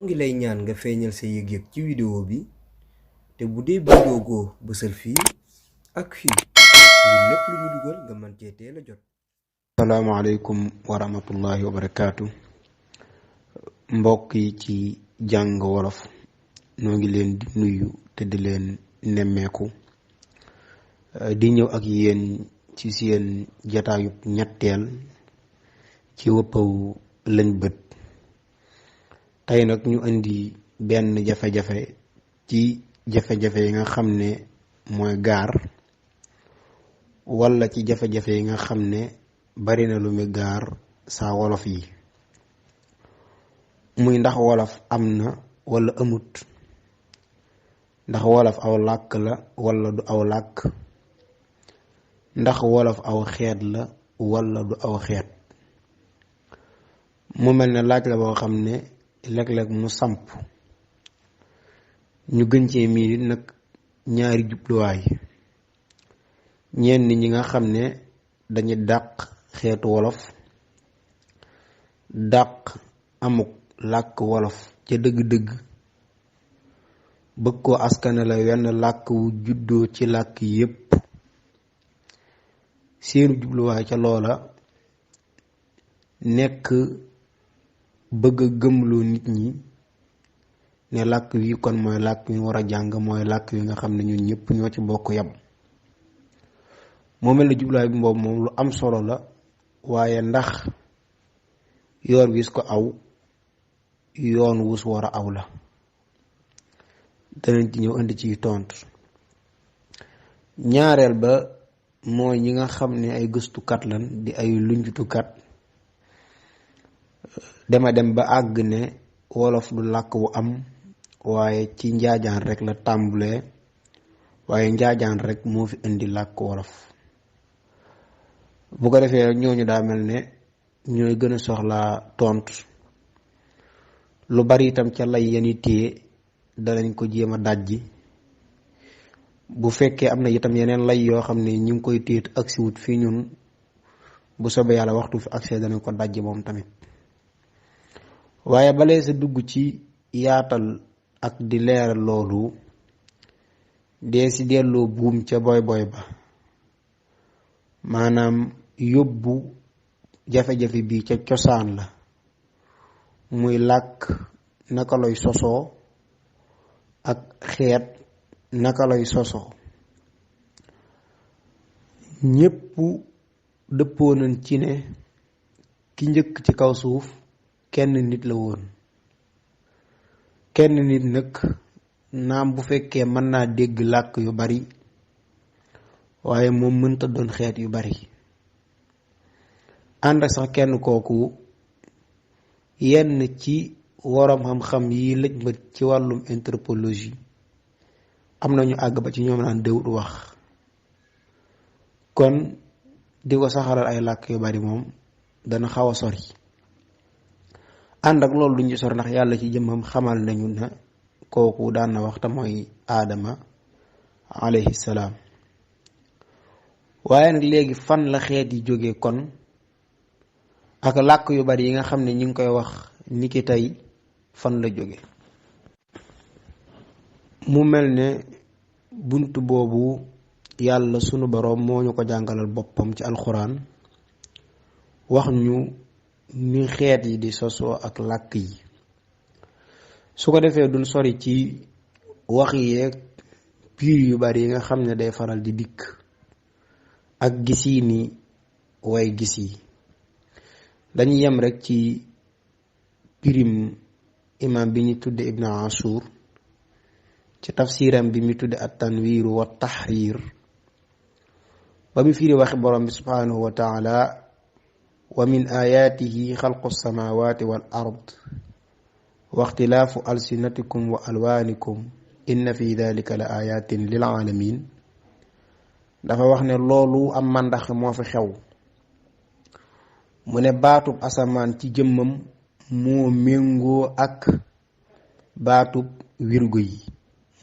ngi lay ñaan nga feeñal sa yëg-yëg ci vidéo bi te bu dee bindoo goo bësal fii ak fii ngir lépp lu ñu dugal nga mën cee teel a jot. asalaamaaleykum wa rahmatullahi wa barakaatu mbokk yi ci jàng wolof noo ngi leen di nuyu te di leen nemmeeku di ñëw ak yéen ci seen jataayub ñetteel ci wëppaw lañ bët. tey nag ñu indi benn jafe-jafe ci jafe-jafe yi nga xam ne mooy gaar walla ci jafe-jafe yi nga xam ne bari na lu muy gaar saa wolof yi muy ndax wolof am na walla amut, ndax wolof aw làkk la walla du aw làkk, ndax wolof aw xeet la walla du aw xeet. mu mel ne laaj la boo xam ne léeg-léeg mu samp ñu gën cee miir nag ñaari jubluwaay. ñenn ñi nga xam ne dañu dàq xeetu wolof, dàq amuk làkk wolof ca dëgg-dëgg, bëgg koo askane la wenn làkk wu juddoo ci làkk yépp. seenu jubluwaay ca loola nekk bëgg a gëmloo nit ñi ne làkk wi kon mooy làkk wi war a jàng, mooy làkk wi nga xam ne ñun ñëpp ñoo ci bokk yam. moo mel ne jubluwaay bi boobu moom lu am solo la, waaye ndax yoon wis ko aw yoon wus war a aw la, danañ ci ñëw indi ci tontu. ñaareel ba mooy ñi nga xam ne ay gëstukat lan di ay lunjutukat dema dem ba àgg ne wolof du làkk wu am, waaye ci njaajaan rek la tàmbulee, waaye njaajaan rek moo fi indi làkk wolof. bu ko defee ñooñu daa mel ne ñooy gën a soxlaa tontu. lu bari itam ca lay yeni téye danañ ko jéem a dajji. bu fekkee am na itam yeneen lay yoo xam ne ñu ngi koy téye agsi wut fii ñun, bu soobee yàlla waxtu fi agsi danañ ko dajji moom tamit. waaye balee sa dugg ci yaatal ak di leeral loolu, dee si delloo buum ca boy boy ba, maanaam yóbbu jafe-jafe bi ca cosaan la, muy làkk naka lay sosoo ak xeet naka lay sosoo. ñépp dëppoo nañ ci ne ki njëkk ci kaw suuf kenn nit la woon. kenn nit nag naam bu fekkee mën naa dégg làkk yu bari, waaye moom mënta doon xeet yu bari. ànd ak sax kenn kooku yenn ci waroom xam-xam yi lëj bët ci wàllum anthropologie am nañu àgg ba ci ñoom naan déwut wax. kon di ko saxalal ay làkk yu bari moom dana xaw a sori. ànd ak loolu duñ ci sori ndax yàlla ci jëmmam xamal nañu ne kooku daan na wax te mooy aadama alayhi salaam. waaye nag léegi fan la xeet yi jóge kon, ak làkk yu bari yi nga xam ne ñu ngi koy wax niki tey fan la jóge. mu mel ne bunt boobu yàlla sunu boroom moo ñu ko jàngalal boppam ci alxuraan, wax ñu ni xeet yi di sosoo ak làkk yi. su ko defee duñ sori ci wax yeeg piir yu bari yi nga xam ne day faral di dikk ak gis yi ni way gis yi. dañu yem rek ci pirim imam bi ñu tudde Ibn Ashur ci tafsiram bi mu tudde at-tanwiiru wa tahriir, ba mu firi waxi borom bi subhanahu wa taala: wa min ayaatihi xalqu samawati wal ard wa ixtilaafu alsinatikum wa alwaanikum inna fi dalika la ayatin lil alamin. dafa wax ne loolu am màndax moo fi xew. mu ne baatub asamaan ci jëmmam moo méngoo ak baatub wirgo yi,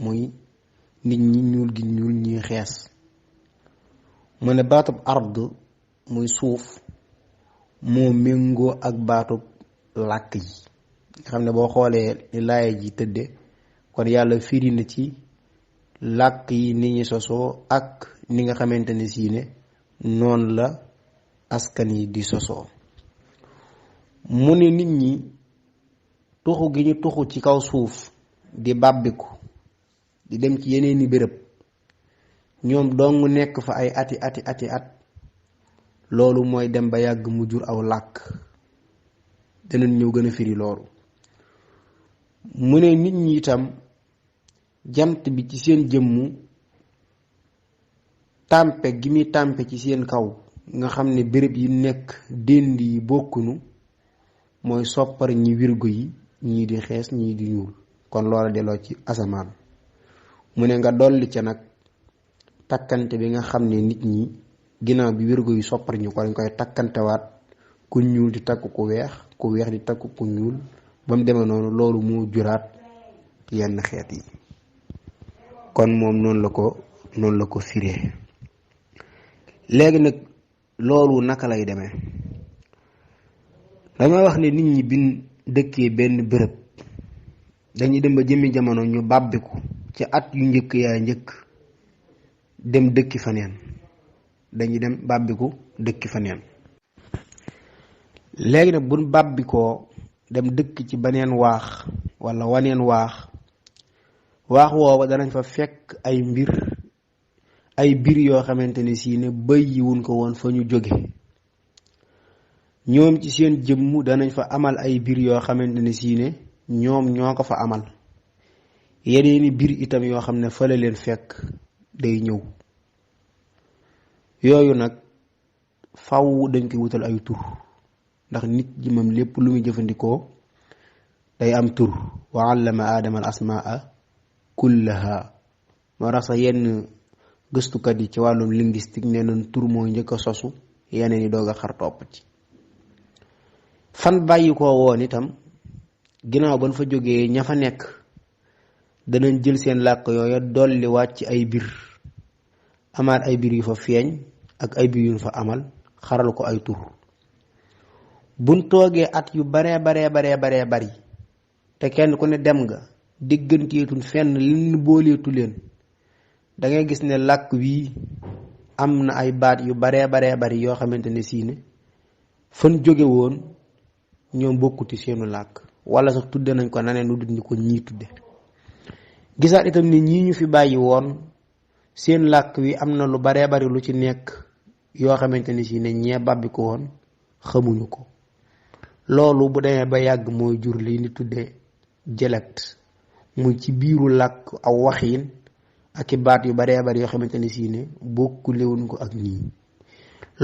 muy nit ñi ñuul gi ñuul ñi xees. mu ne baatub ard muy suuf moo méngoo ak baatub làkk yi, nga xam ne boo xoolee ni laaya ji tëdde kon yàlla firi na ci làkk yi nit ñi sosoo ak ni nga xamante ne sii ne noonu la askan yi di sosoo mu ne nit ñi tuxu gi ñu tuxu ci kaw suuf di bàbbiku di dem ci yeneeni béréb ñoom dong nekk fa ay ati at loolu mooy dem ba yàgg mu jur aw làkk danañ ñëw gën a firi loolu mu ne nit ñi itam jant bi ci seen jëmmu tàmpe gi muy tàmpe ci seen kaw nga xam ne béréb yi nekk dénd yi bokkunu mooy soppar ñi wirgu yi ñii di xees ñii di ñuul kon loola delloo ci asamaan mu ne nga dolli ca nag takkante bi nga xam ne nit ñi ginnaaw bi wirgu yi soppar ñu ko dañ koy takkantewaat ku ñuul di takk ku weex di takk ku ñuul ba mu demee noonu loolu moo juraat yenn xeet yi kon moom noonu la ko firee léegi nag loolu naka lay demee dama wax ne nit ñi bin dëkkee benn bërëb dañuy dem ba jëmmi jamono ñu bàbbiku ci at yu njëkk yaa njëkk dem dëkki faneen dañuy dem bàbbiku dëkki faneen léegi nag buñ bàbbikoo dem dëkk ci beneen waax wala waneen waax woowa danañ fa fekk ay mbir yoo xamante ne sii ne bàyyiwuñ ko woon fa ñu jóge ñoom ci seen jëmm danañ fa amal ay mbir yoo xamante ne sii ne ñoom ñoo ko fa amal yeneeni mbir itam yoo xam ne fa la leen fekk day ñëw yooyu nag faw dañ koy wutal ay tur ndax nit ji moom lépp lu muy jëfandikoo day am tur wa allama aadama al asmaa kullaha moo tax sax yenn gëstukat yi ci wàllum linguistique nee nañ tur mooy njëkk a sosu yeneen yi doog a xar topp ci fan bàyyi ko woon itam ginnaaw ban fa jógee ña fa nekk danañ jël seen làkk yooya dolli wàcc ay biir amaat ay biir yu fa feeñ ak ay biir yu fa amal xaral ko ay tur buñ toogee at yu baree bari te kenn ku ne dem nga digganteetun fenn lin booleetu leen da ngay gis ne làkk wii am na ay baat yu baree bari yoo xamante ne sii ne fan jóge woon ñoom bokkuti seenu làkk wala sax tudde nañ ko naneen lu dut ñu ko ñii tudde gisaat itam ne ñii ñu fi bàyyi woon seen làkk wi am na lu baree bari lu ci nekk yoo xamante ne sii ne ñee bàbbi ko woon xamuñu ko loolu bu demee ba yàgg mooy jur li ni tudde dialecte muy ci biiru làkk aw waxiin ak i baat yu baree bari yoo xamante ne sii ne bokkulewuñ ko ak nii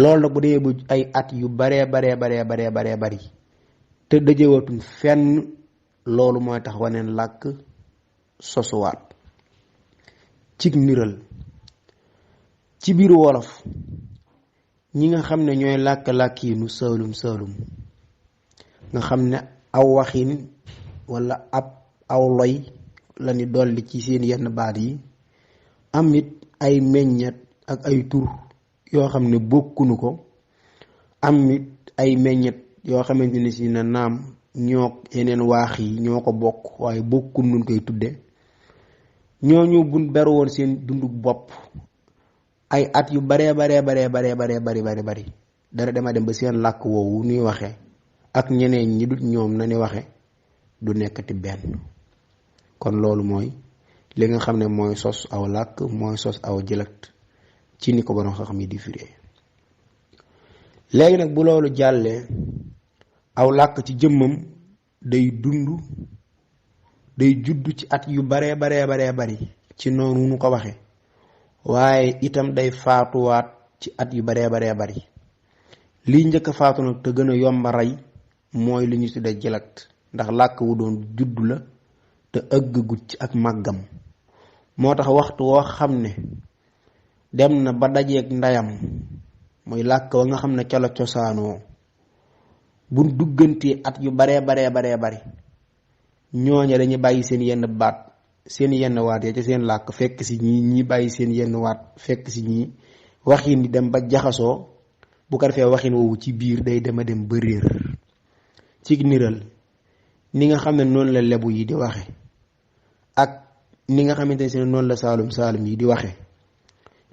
loolu nag bu demee ba ay at yu baree bari te dajewatuñ fenn loolu mooy tax waneen làkk sosuwaat cig niral ci biir wolof ñi nga xam ne ñooy làkk yi nu saalum nga xam ne aw waxin wala aw loy la ni dolli ci seen yenn baat yi am it ay meññet ak ay tur yoo xam ne bokkunu ko am it ay meññet yoo xamante ne si na naam ñoo yeneen waax yi ñoo ko bokk waaye bokkun nun koy tudde ñooñu buñ beru woon seen dunduk bopp ay at yu baree bari dara dema dem ba seen làkk woowu nuy waxe ak ñeneen ñi dut ñoom na ni waxe du nekkati benn kon loolu mooy li nga xam ne mooy sos aw làkk mooy sos aw dialecte ci ni ko borom xam-xam yi di firee léegi nag bu loolu jàllee aw làkk ci jëmmam day judd ci at yu baree bari ci noonu nu ko waxe waaye itam day faatuwaat ci at yu baree bari lii njëkk a faatu nag te gën a yomba rey mooy li ñu tudde dialecte ndax làkk wu doon juddu la te ëggagut ci ak màggam moo tax waxtu woo xam ne dem na ba dajeeg ndeyam mooy làkk wa nga xam ne ca la cosaanoo bu duggantee at yu baree bari ñooña dañuy bàyyi seen yenn baat seen yenn waat ya ca seen làkk fekk si ñii bàyyi seen yenn waat fekk si ñii waxin di dem ba jaxasoo bu ko defee waxin woowu ci biir day dem ba réer ci niral ni nga xam ne noonu la lebu yi di waxe ak ni nga xamante ne noonu la saalum saalum yi di waxe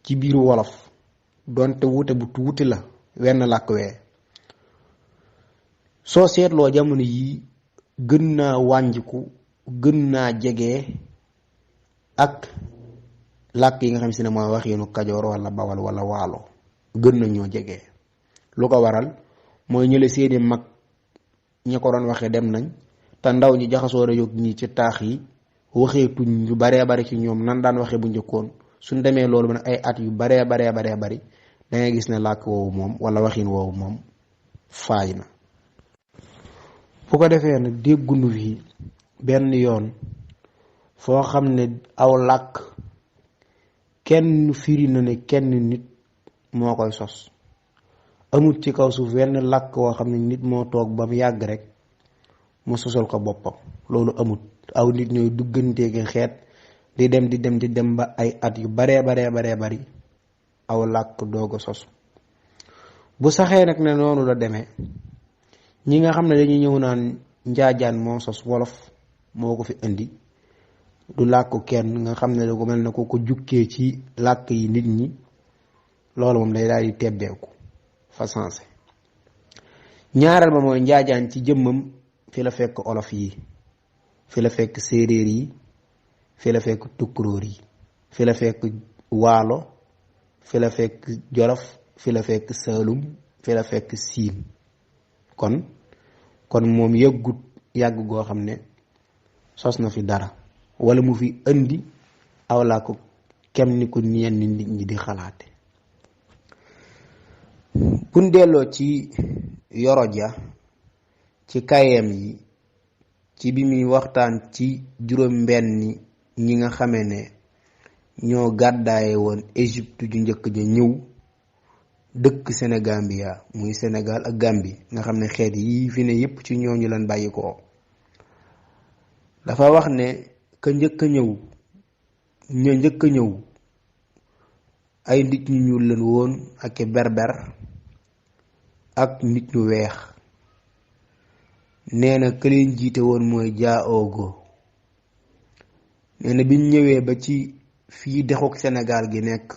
ci biiru wolof donte wute bu tuuti la wenn làkk wee soo seetloo jamono yi gën naa wànjiku gën naa jege ak làkk yi nga xam si ne mooy wax yéenu kajoor wala bawal wala waalo gën na ñoo jege. lu ko waral mooy ñële seeni mag ñi ko doon waxee dem nañ te ndaw ñi jaxasoo a yóg ñi ci taax yi waxeetuñ yu baree bari ci ñoom nan daan waxee bu njëkkoon suñ demee loolu nag ay at yu baree bari da ngay gis ne làkk woowu moom wala waxin woowu moom faay na. bu ko defee nag déggunu fi benn yoon foo xam ne aw làkk kenn firi na ne kenn nit moo koy sos. amut ci kaw suuf wenn làkk woo xam ne nit moo toog ba mu yàgg rek mu sosal ko boppam loolu amut. aw nit ñooy dugganteegi xeet di dem ba ay at yu baree bari aw làkk doog a sos. bu saxee nag ne noonu la demee ñi nga xam ne dañuy ñëw naan njaajaan moo sos wolof moo ko fi indi du làkku kenn nga xam ne da ko mel ne ko jukkee ci làkk yi nit ñi loolu moom day daal di tebbeeku fa sensé. ñaareel ba mooy njaajaan ci jëmmam fi la fekk olof yi, fi la fekk séeréer yi, fi la fekk tukkuróor yi, fi la fekk waalo, fi la fekk jolof, fi la fekk saalum, fi la fekk siin. kon moom yàggut yàgg goo xam ne sos na fi dara wala mu fi indi aw laa ko kem ni ko ñenn nit ñi di xalaate. buñ delloo ci Yoro Dia ci kayam yi ci bi muy waxtaan ci juróom benni ñi nga xame ne ñoo gàddaaye woon Égypte ju njëkk ja ñëw dëkk Sénégambia muy Sénégal ak Gambie nga xam ne xeet yi fi ne yépp ci ñooñu lan bàyyi ko. dafa wax ne ka njëkk a ñëw ay nit ñu ñuul leen woon ak berber ak nit ñu weex. nee na ka leen jiite woon mooy Jaaogo. nee na biñ ñëwee ba ci fii dexuk Sénégal gi nekk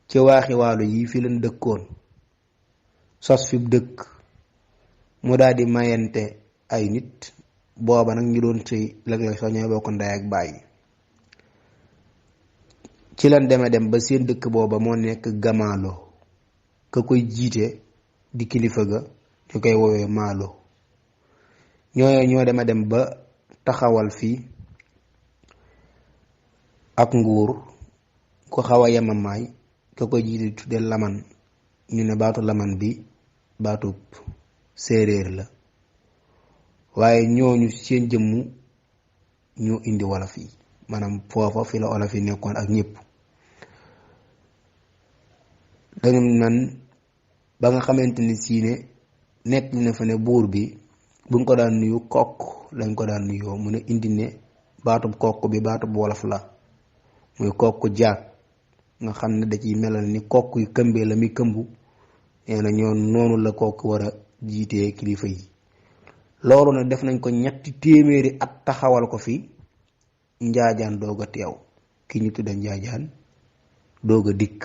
ci waaxi waalo yi fi leen dëkkoon sos fi dëkk mu daal di mayante ay nit booba nag ñu doon sëy léeg-léeg soo ñooy bokk ndey ak bàyyi. ci lan dem ba seen dëkk booba moo nekk Gamaalo ka koy jiite di kilifa ga ñu koy woowee Maalo. ñoo dem ba taxawal fii ak nguur ko xaw a yemamaay ka koy jiite tudde Laman. ñu ne baatu Laman bi baatu séeréer la waaye ñooñu seen jëmmu ñoo indi wolof yi maanaam foofa fi la wolof yi nekkoon ak ñëpp. dañu nan ba nga xamante ni siine nekk na fa ne buur bi buñ ko daan nuyu kokk lañ ko daan nuyoo mu ne indi ne baatub kokk bi baatub wolof la muy kokk jaag nga xam ne da ciy melal ni kokk yu këmbee la muy këmbu. nee na ñoo noonu la kokk war a jiitee kilifa yi. loolu nag def nañ ko 300 at taxawal ko fi njaajaan doog a teew ki ñu tudde njaajaan doog a dikk.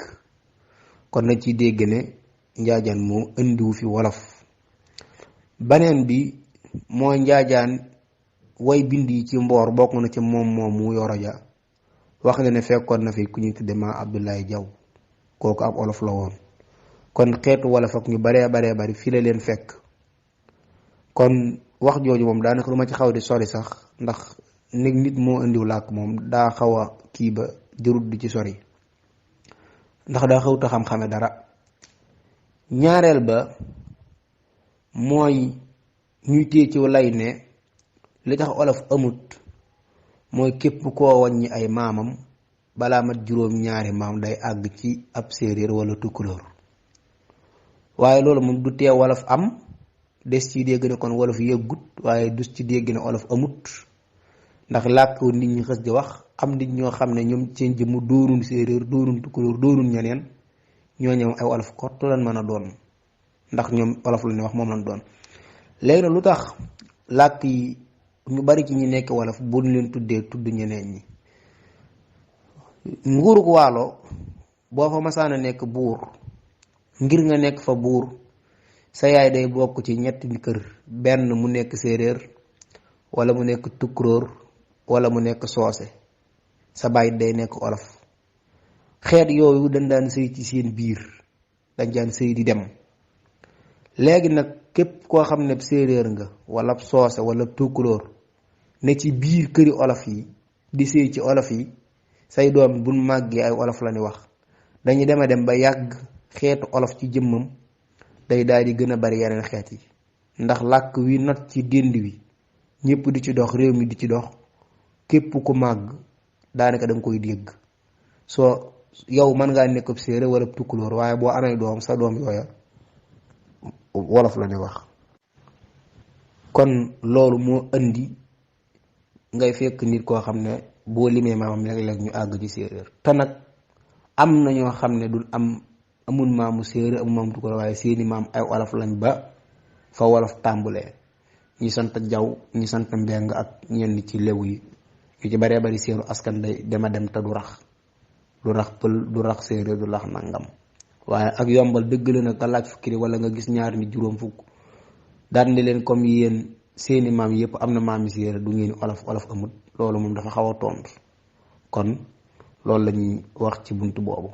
kon na ci dégg ne njaajaan moom indiwu fi wolof. baneen bi mooy njaajaan way bind yi ci mboor bokk na ci moom mu Yoro Dia wax na ne fekkoon na fi ku ñuy tudde ma Abdoulaye Diaw kooku ab olof la woon. kon xeetu wolof ak ñu baree bari fii la leen fekk. kon wax jooju moom daanaka lu ma ci xaw di sori sax ndax nit moo indiw làkk moom daa xaw a kii ba jërut di ci sori ndax daa xawta xam-xame dara. ñaareel ba mooy ñuy téye ci lay ne li tax olof amut mooy képp koo wàññi ay maamam balaa mat juróom-ñaari maam day àgg ci ab séeréer wala tukkulóor. waaye loolu moom du tee wolof am des ci dégg ne kon wolof yëggut waaye dus ci dégg ne olof amut ndax làkk nit ñi xës di wax am nit ñoo xam ne ñoom seen jëmm doonun séeréer doonun tukkulóor doonun ñeneen ñoo ñëw ay olof kott lan mën a doon ndax ñoom olof la ne wax moom lañ doon. léegi nag lu tax làkk yi ñu bari ci ñi nekk wolof bu ñu leen tuddee tudd ñeneen ñi. nguurug waalo boo fa masaana nekk buur ngir nga nekk fa buur sa yaay day bokk ci ñetti kër, benn mu nekk séeréer wala mu nekk tukkuróor wala mu nekk soose, sa baay day nekk olof. xeet yooyu dañ daan sëy ci seen biir, dañ daan sëy di dem. léegi nag képp koo xam ne séeréer nga wala soose wala tukkuróor ne ci biir këri olof yi di sëy ci olof yi, say doom buñ màggee ay olof la ñu wax. dañuy dem ba yàgg xeetu olof ci jëmmam day daal di gën a bari yeneen xeet yi, ndax làkk wi not ci dénd wi ñëpp di ci dox, réew mi di ci dox, képp ku màgg daanaka da nga koy dégg. soo yow mën ngaa nekk ab séeréer wala tukkulóor, waaye boo amee doom sa doom yooya wolof la ñu wax. kon loolu moo indi ngay fekk nit koo xam ne boo limee maamam léeg-léeg ñu àgg ci séeréer. te nag am na ñoo xam ne amul maamu séeréer amul maamu tukkulóor, waaye seeni maam ay wolof lañ ba fa wolof tàmbulee. ñi sant jaw ñi sant mbeng ak ñenn ci lew yi ñu ci baree bari seenu askan day dema dem te du rax pël, du rax séeréer, du rax nangam. waaye ak yombal dëgg la nag nga laaj fukki wala nga gis ñaari nit juróom fukk daan ni leen comme yéen seeni maam yëpp am na maami séeréer, du ngeen olof amut. loolu moom dafa xaw a tontu. kon loolu la ñuy wax ci bunt boobu.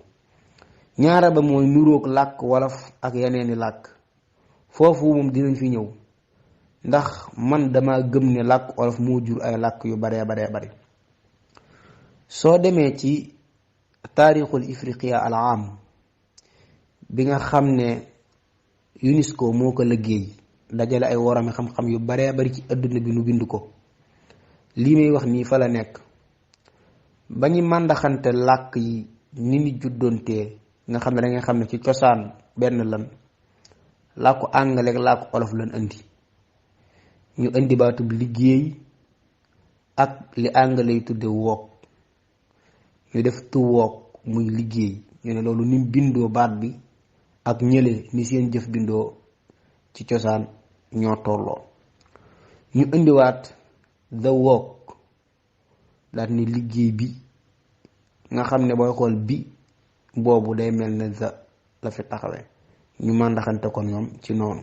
ñaara ba mooy nuroog làkk wolof ak yeneeni làkk. foofu moom dinañ fi ñëw, ndax man dama gëm ne làkk olof moo jur ay làkk yu baree bari. soo demee ci taarixul ifriqiya al am bi nga xam ne UNESCO moo ko liggéey, dajale ay worami xam-xam yu baree bari ci adduna bi nu bind ko. lii may wax nii fa la nekk. ba ñu màndaxante làkk yi ni ni juddoontee nga xam ne da nga xam ne ci cosaan benn lan, làkku anglais ak làkku olof lan indi. ñu indi baatub liggéey ak li anglais yi tudde wook, ñu def tu wook muy liggéey. ñu ne loolu ni bindoo baat bi ak ñële ni seen jëf bindoo ci cosaan ñoo tolloo. ñu indiwaat the work daal ni liggéey bi, nga xam ne booy xool bi boobu day mel ne the la fi taxawee. ñu màndaxante kon ñoom ci noonu.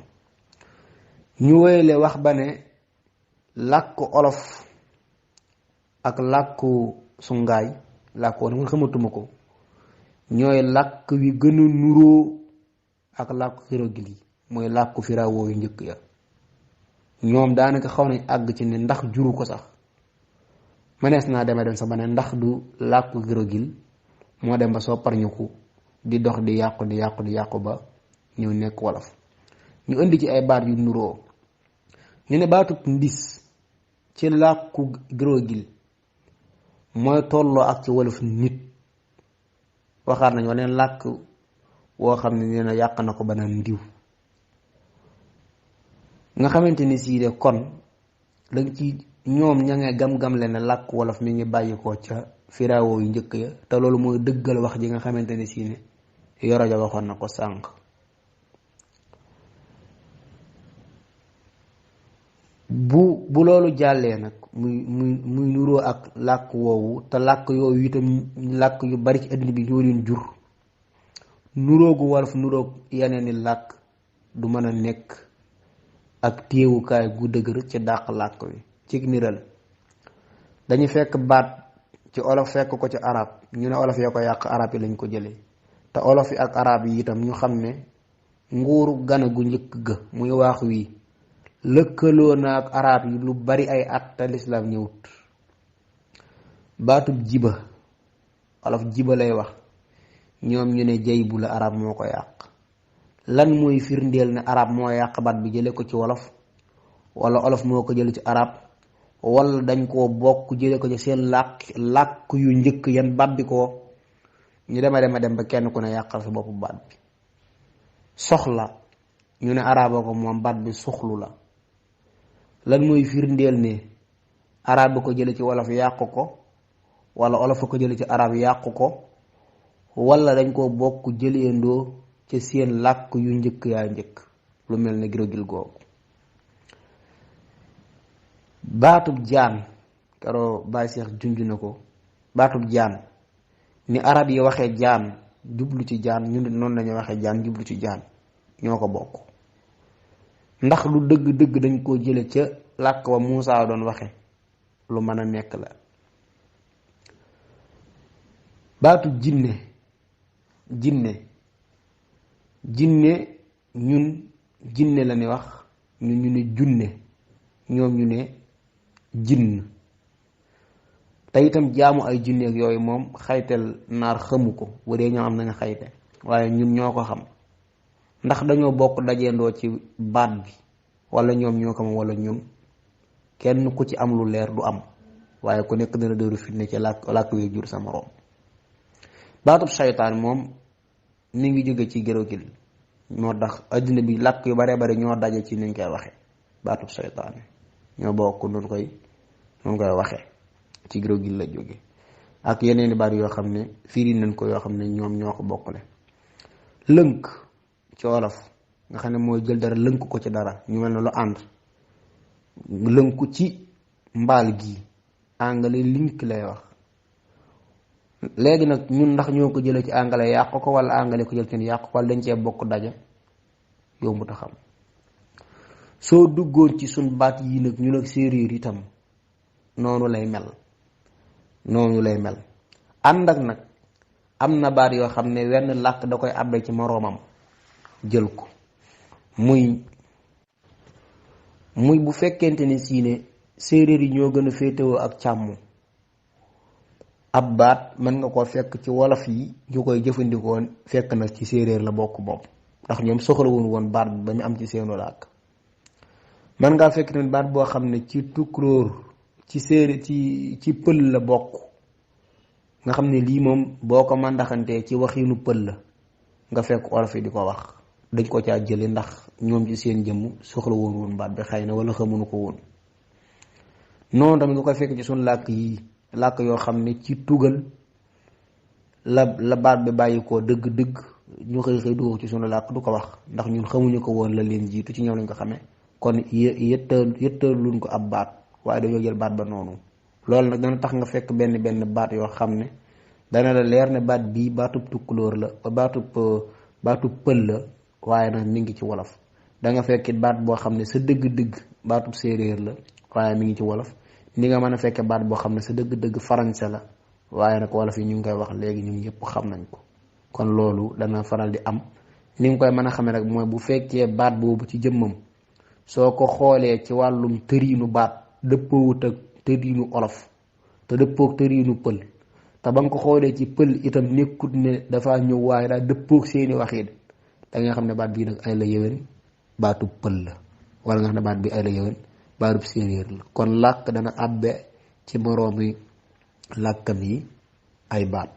ñu wéyle wax ba ne làkku olof ak làkku sungaay, làkku woon xamatuma ko, ñooy làkk wi gën a nuroo ak làkku xirogil yi, mooy làkku firawoo yu njëkk ya. ñoom daanaka xaw nañ àgg ci ne ndax juru ko sax mënees naa dem sax ba ne ndax du làkku xirogil moo dem ba soo parñuku di dox di yàqu ba ñëw nekk wolof. ñu indi ci ay baat yu nuroo. ñu ne baatub ndis ci làkku xirogil mooy tolloo ak ci wolof nit. waxaat nañ waneen làkk woo xam ne nee na yàq na ko ba naan ndiw. nga xamante ni sii de kon dañ ci ñoom ña nga gam-gam le ne làkk wolof mi ngi bàyyi ko ca firawoo yu njëkk ya. te loolu mooy dëggal wax ji nga xamante ni sii ne Yoro Ja waxoon na ko sànq. bu loolu jàllee nag muy nuroo ak làkk woowu, te làkk yooyu itam làkk yu bari ci àddina bi ñoo leen jur. nuroogu wolof nuroog yeneeni làkk du mën a nekk ak téewukaay gu dëgër ci dàq làkk wi. ci niral dañu fekk baat ci olof fekk ko ci arab, ñu ne olof ya ko yàq arab yi lañ ko jëlee. te olof yi ak arab yi itam ñu xam ne nguuru Gana gu njëkk ga muy waax wi lëkkaloo na ak arab yi lu bari ay at te lislaam ñëwut. baatub jiba olof jiba lay wax, ñoom ñu ne jay bu la arab moo ko yàq. lan mooy firndeel ne arab moo yàq baat bi jële ko ci wolof, wala olof moo ko jële ci arab, wala dañ koo bokk jële ko ci seen làkk yu njëkk yan baat bi ko ñu dem ba kenn ku ne yàqal sa boppu baat bi. soxla ñu ne araba ko moom baat bi suxlu la. lan mooy firndeel ne arab ba ko jële ci wolof yàq ko, wala olof ko jële ci arab yàq ko, wala dañ koo bokk jëleendoo ci seen làkk yu njëkk yaa njëkk, lu mel ne girogil googu. baatub jaan karo Baay Seex junj na ko. baatub jaan ni arab yi waxee jaan jublu ci jaan ñu nit noonu lañu waxee jaan jublu ci jaan ñoo ko bokk. ndax lu dëgg-dëgg dañ koo jële ca làkk wa Muusaa doon waxe lu mën a nekk la. baatu jinne ñun jinne la ni wax ñu ne junne, ñoom ñu ne jinn. te itam jaamu ay junne ak yooyu moom xaytel naar xamu ko, bu dee ñoo am nañu xayte, waaye ñun ñoo ko xam. ndax dañoo bokk dajeendoo ci baat bi wala ñoom ñoo ko moom wala ñun, kenn ku ci am lu leer du am, waaye ku nekk dana dëru fitne ci làkk wi jur sa moroom. baatub saytaan moom mi ngi jóge ci gërëgil, moo tax adduna bi làkk yu bare bare ñoo daje ci niñ koy waxe. baatub saytaan ñoo bokk nun koy waxe ci gërëgil la jóge, ak yeneen i baat yoo xam ne firi nañ ko yoo xam ne ñoom ñoo ko bokkule. lënk ci wolof nga xam ne mooy jël dara lënk ko ci dara ñu mel ne lu ànd, lënku ci mbaal gi anglais link lay wax. léegi nag ñun ndax ñoo ko jëlee ci anglais yàq ko wala anglais ko jël ci yàq ko wala dañ cee bokk daja yombu ta xam. soo duggoon ci suñ baat yi nag ñu nag séeréer itam noonu lay mel ànd ak nag am na baat yoo xam ne wenn làkk da koy abbe ci moroomam jël ko muy bu fekkente ni siine séeréer yi ñoo gën a féetewoo ak càmm. ab baat mën nga koo fekk ci wolof yi ñu koy jëfandikoo fekk na ci séeréer la bokk bopp, ndax ñoom soxlawuñ woon baat bi ba ñu am ci seenu làkk. mën ngaa fekk tamit baat boo xam ne ci tukulóor ci séeréer ci pël la bokk, nga xam ne lii moom boo ko màndaxantee ci waxiinu pël la, nga fekk wolof yi di ko wax. dañ ko caa jële ndax ñoom ci seen jëmm soxla woon baat bi xëy na wala xamuñu ko woon. noonu tamit nga koy fekk ci suñu làkk yi, làkk yoo xam ne ci tugal la baat bi bàyyi koo dëgg-dëgg ñu xëy dugg ci sunu làkk du ko wax, ndax ñun xamuñu ko woon la leen jiitu ci ñoom lañ ko xamee. kon yëttal luñ ko ab baat, waaye dañoo jël baat ba noonu. loolu nag dana tax nga fekk benn baat yoo xam ne dana la leer ne baat bii baatub tukkulóor la baatub pël la, waaye nag mi ngi ci wolof. da nga fekkit baat boo xam ne sa dëgg-dëgg baatub séeréer la, waaye mi ngi ci wolof. ni nga mën a fekke baat boo xam ne sa dëgg-dëgg français la, waaye nag wolof yi ñu ngi koy wax léegi ñun ñëpp xam nañ ko. kon loolu dana faral di am. ni nga koy mën a xamee rek mooy bu fekkee baat boobu ci jëmmam soo ko xoolee ci wàllum tëriinu baat dëppoowut ak tëriinu olof te dëppoog tëriinu pël, te ba nga ko xoolee ci pël itam nekkut ne dafa ñëw waaye daal dëppoog seeni waxin, da nga xam ne baat bii nag ay la yëwen baatub pël la, wala nga xam ne baat bi ay la yëwen baatub séeréer la. kon làkk dana àbbe ci moroomi làkkam yi ay baat.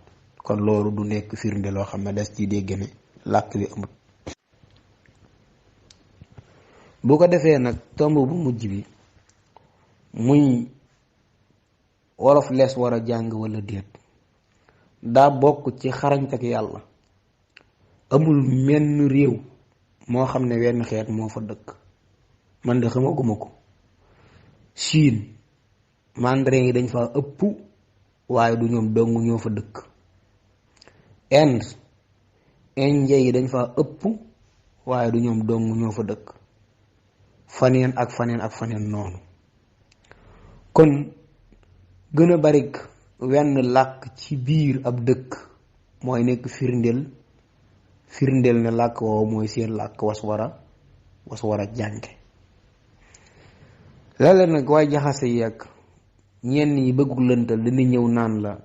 kon loolu du nekk firnde loo xam ne des ci dégg ne làkk bi amut. bu ko defee nag tomb bu mujj bi muy wolof lees war a jàng wala déet, daa bokk ci xarañtak yàlla. amul menn réew moo xam ne wenn xeet moo fa dëkk, man de xamaguma ko. Chine mandarin yi dañ fa ëpp, waaye du ñoom dong ñoo fa dëkk. Inde indien yi dañ fa ëpp, waaye du ñoom dong ñoo fa dëkk. faneen ak faneen noonu. kon gën a bari wenn làkk ci biir ab dëkk mooy nekk firndeel ne làkk woowu mooy seen làkk was war a jànge. léeg-léeg nag waaye jaxase yi ak ñenn ñi bëggul lëntal dina ñëw naan la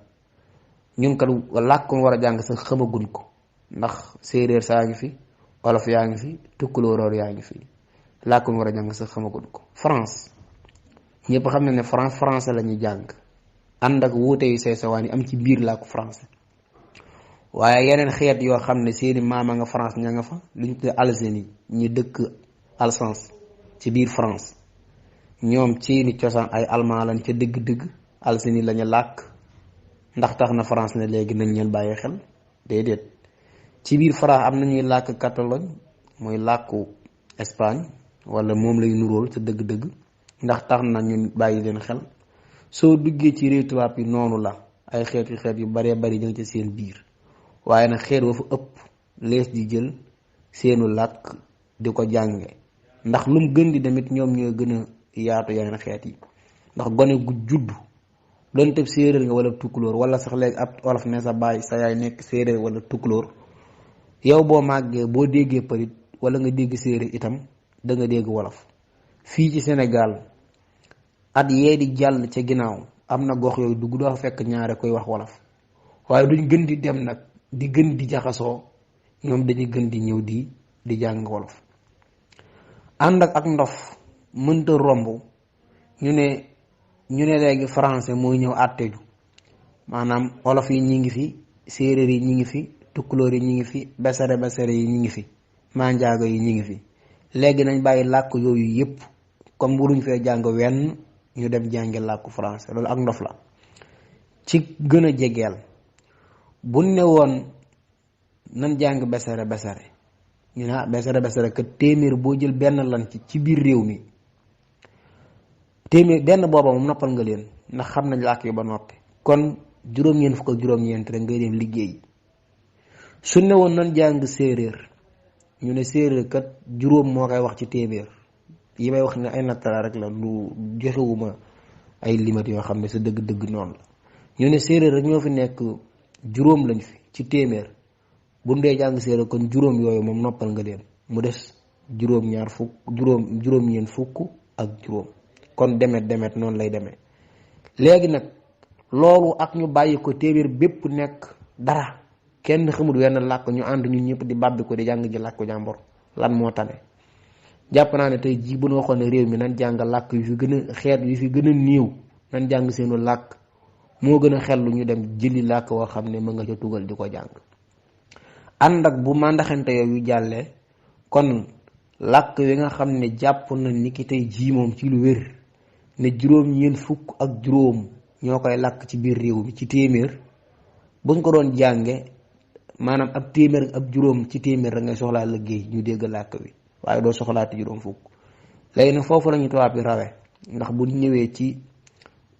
ñun kat làkk war a jàng sax xamaguñ ko, ndax séeréer saa ngi fi, olof yaa ngi fi, tukkulóor yaa ngi fi, làkk war a jàng sax xamaguñ ko. France ñëpp xam ne français la ñuy jàng, ànd ak wuute yu seesawaan yi am ci biir làkku français. waaye yeneen xeet yoo xam ne seeni maama nga France ña nga fa, lu ñu tuddee Algérie ñi dëkk Alsace ci biir France, ñoom seeni cosaan ay allemand lañ ca dëgg-dëgg, Algérie lañu làkk. ndax tax na France ne léegi nañ leen bàyyi xel, déedéet. ci biir France am na ñuy làkk Catalogne mooy làkku Espagne, wala moom lay nuróol ca dëgg-dëgg. ndax tax na ñun bàyyi leen xel. soo duggee ci réew tubaab yi noonu la ay xeet yu baree bari ñu ci seen biir waaye nag xeet wa fa ëpp lees di jël seenu làkk di ko jànge ndax lum gën di demit ñoom ñoo gën a yaatu yeneen xeet yi ndax gone gu juddu doon teb séeréer nga wala tukulóor wala sax léegi ab olof ne sa baay sa yaay nekk séeréer wala tukulóor yow boo màggee boo déggee përit wala nga dégg séeréer itam da nga dégg wolof. fii ci Sénégal at yee di jàll ca ginnaaw am na gox yooyu dugg doo fekk ñaare koy wax wolof waaye duñ gën di dem nag di gën di jaxasoo ñoom dañuy gën di ñëw di jàng wolof. ànd ak ndof mënta romb ñu ne léegi français mooy ñëw àtteju maanaam wolof yi ñi ngi fi séeréer yi ñi ngi fi tukkulóor yi ñi ngi fi besere yi ñi ngi fi manjaago yi ñi ngi fi léegi nañ bàyyi làkk yooyu yépp comme buruñ fee jàng wenn ñu dem jàngi làkku français loolu ak ndof la. ci gën a jegeel buñ ne woon nan jàng besere ñu ne besere que téeméer boo jël benn lan ci biir réew mi téeméer benn booba moom noppal nga leen ndax xam nañ làkk yi ba noppi kon juróom-ñeent fukk ak juróom-ñeent rek ngay dem liggéey. su ne woon nan jàng séeréer ñu ne séeréer kat juróom moo koy wax ci téeméer yi may wax ne ay nattala rek la lu joxewuma ay limat yoo xam ne sa dëgg-dëgg noonu la ñu ne séeréer rek ñoo fi nekk juróom lañ fi ci téeméer bu ndee jàng séeréer kon juróom yooyu moom noppal nga leen mu des juróom-ñeent fukk ak juróom kon demet noonu lay demee. léegi nag loolu ak ñu bàyyi ko téeméer bépp nekk dara kenn xamul wenn làkk ñu ànd ñun ñëpp di bàbbi ko di jàng ji làkku jàmbur lan moo tane. jàpp naa ne tey jii bu ñu waxoon ne réew mi nan jàng làkk yu fi gën a xeet yu fi gën a néew nan jàng seenu làkk moo gën a xel lu ñu dem jëli làkk woo xam ne mën nga ca tugal di ko jàng. ànd ak bu màndaxante yooyu jàllee kon làkk yi nga xam ne jàpp na ni ki tey jii moom ci lu wér ne juróom-ñeent fukk ak juróom ñoo koy làkk ci biir réew mi ci téeméer buñ ko doon jànge maanaam ab téeméer ab juróom ci téeméer da ngay soxlaa liggéey ñu dégg làkk wi waaye doo soxlaati juróom fukk. léegi nag foofu lañu tubaab bi rawe ndax bu ñëwee ci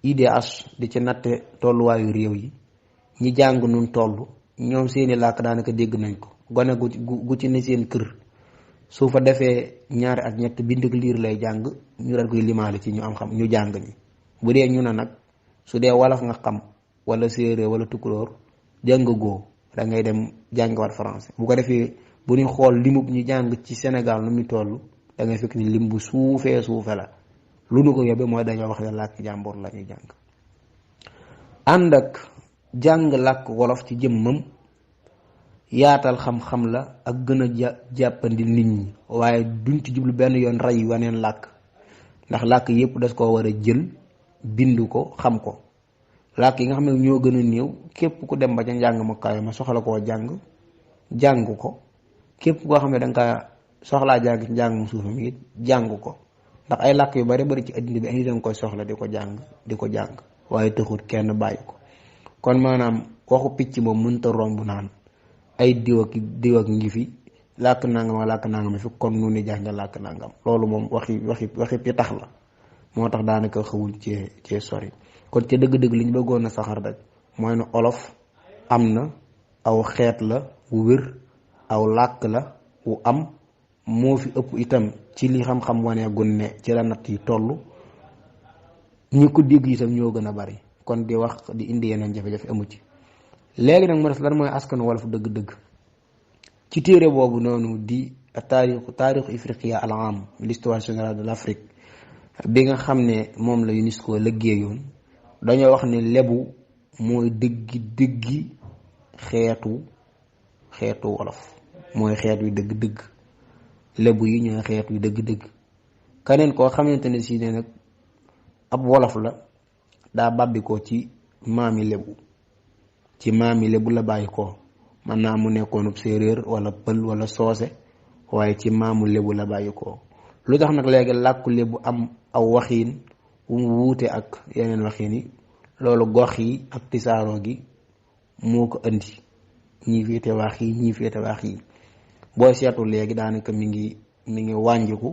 IDH di ci natte tolluwaayu réew yi ñi jàng nun toll ñoom seeni làkk daanaka dégg nañ ko gone gu ci ne seen kër su fa defee ñaari at ñett bind ak liir lay jàng ñu dal koy limaale ci ñu am xam ñu jàng ñi. bu dee ñu ne nag su dee wolof nga xam wala séeréer wala tukulóor jàng goo da ngay dem jàngiwaat français bu ko defee bu ñu xool limub ñu jàng ci Sénégal nu muy toll da ngay fekk ni lim bu suufee la lu nu ko yóbbee mooy dañoo wax ne làkk jàmbur la ñuy jàng. ànd ak jàng làkk wolof ci jëmmam yaatal xam-xam la ak gën a jàppandi nit ñi waaye duñ ci jublu benn yoon rey waneen làkk ndax làkk yépp das koo war a jël bind ko xam ko. làkk yi nga xam ne ñoo gën a néew képp ku dem ba ca njàng ma kaay ma soxla koo jàng ko képp koo xam ne danga soxlaa jàng ci njàng mu suufam it jàng ko ndax ay làkk yu bari ci addina bi ay nit danga koy soxla di ko jàng waaye taxut kenn bàyyi ko. kon maanaam waxu picc moom mënta romb naan ay diw ak ngi fi làkk nangam fi kon nu ni jàng làkk nangam loolu moom waxi pi tax la moo tax daanaka xawuñ cee sori. kon ca dëgg-dëgg li ñu bëggoon a saxar rek mooy ne olof am na aw xeet la wu wér aw làkk la wu am moo fi ëpp itam ci li xam-xam waneegun ne ci la natt yi toll ñi ko dégg itam ñoo gën a bari kon di wax di indi yeneen jafe-jafe amu ci. léegi nag mu def lan mooy askanu wolof dëgg-dëgg ci téere boobu noonu di taarixu ifriqiya al am l'histoire générale de l'Afrique bi nga xam ne moom la UNESCO liggéeyoon dañoo wax ne lebu mooy dëggi xeetu wolof mooy xeet wi dëgg-dëgg lebu yi ñooy xeet wi dëgg-dëgg. keneen koo xamante ne si ne nag ab wolof la daa bàbbi ko ci maami lebu la bàyyi ko mën naa mu nekkoonub séeréer wala pël wala soose waaye ci maamu lebu la bàyyi ko. lu tax nag léegi làkku lebu am aw waxiin wu mu wuute ak yeneen waxiin yi loolu gox yi ak tisaaroo gi moo ko andi ñii féete wax yi ñii féete wax yi boo seetu léegi daanaka mi ngi wàññiku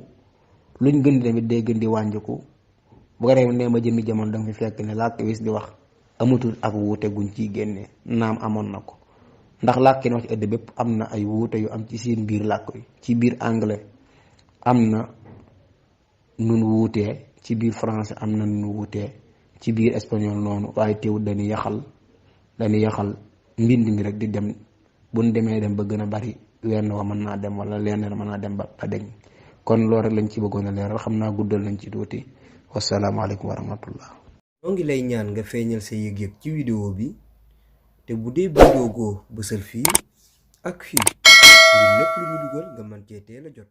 luñ gën di tamit day gën di wàññiku bu ko defee nee ma jëmmi jamono danga fi fekk ne làkk wis di wax amatul ak wuute guñ ciy génnee naam amoon na ko ndax làkk yi wax ci ëdd bépp am na ay wuute yu am ci seen biir làkk yi ci biir anglais am na nun wuutee ci biir français am na nun wuutee ci biir espagnol noonu waaye teewul dañuy yaxal mbind mi rek di dem buñ demee dem ba gën a bari wenn wa mën naa dem wala lenn mën naa dem ba deñ kon loolu rek lañ ci bëggoon a leeral xam naa guddal nañ ci tuuti wasalaamaaleykum wa rahmatullah. ñoo ngi lay ñaan nga feeñal sa yëg-yëg ci vidéo bi te bu dee bindoo goo bësal fii ak fii ngir lépp lu ñu dugal nga mën cee teel a jot.